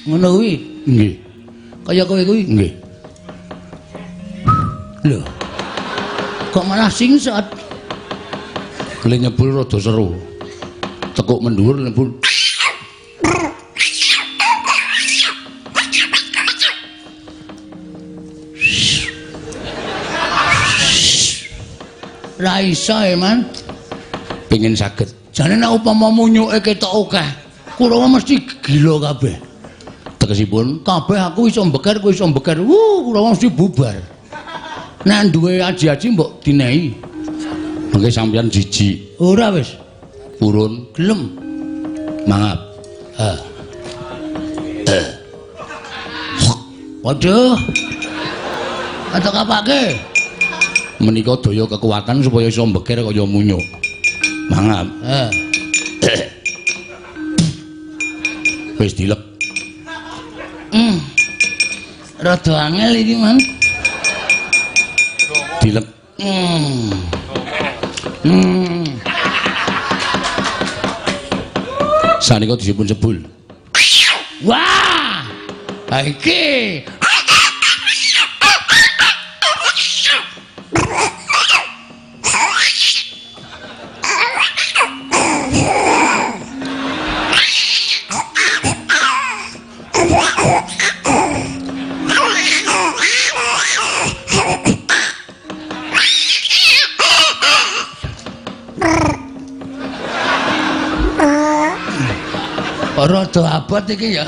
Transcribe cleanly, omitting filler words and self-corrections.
Ngono kuwi. Nggih. Kaya kowe kuwi. Nggih. Lho. Kok malah singsat? Le nyebul rada seru. Tekuk mendhuwur nyebul. Ra iso, Man. Pengin saged. Jane nek upama munyuke ketok akeh, Kurawa mesti gila kabeh. Tegesipun kabeh aku iso mbeker, kowe iso mbeker. Wuh, Kurawa mesti bubar. Nek duwe aji-aji mbok dinehi. Mengke sampeyan jijik. Ora wis. Purun gelem. Mangap. Ha. Waduh. Atok apake? Menika daya kekuatan supaya iso mbeker kaya munyuk. Mangap. Ha. Wis dilek. Rada angel iki, Man. Dilek. Sanika disipun sebul. Wah! Ha iki. Rada abot iki ya.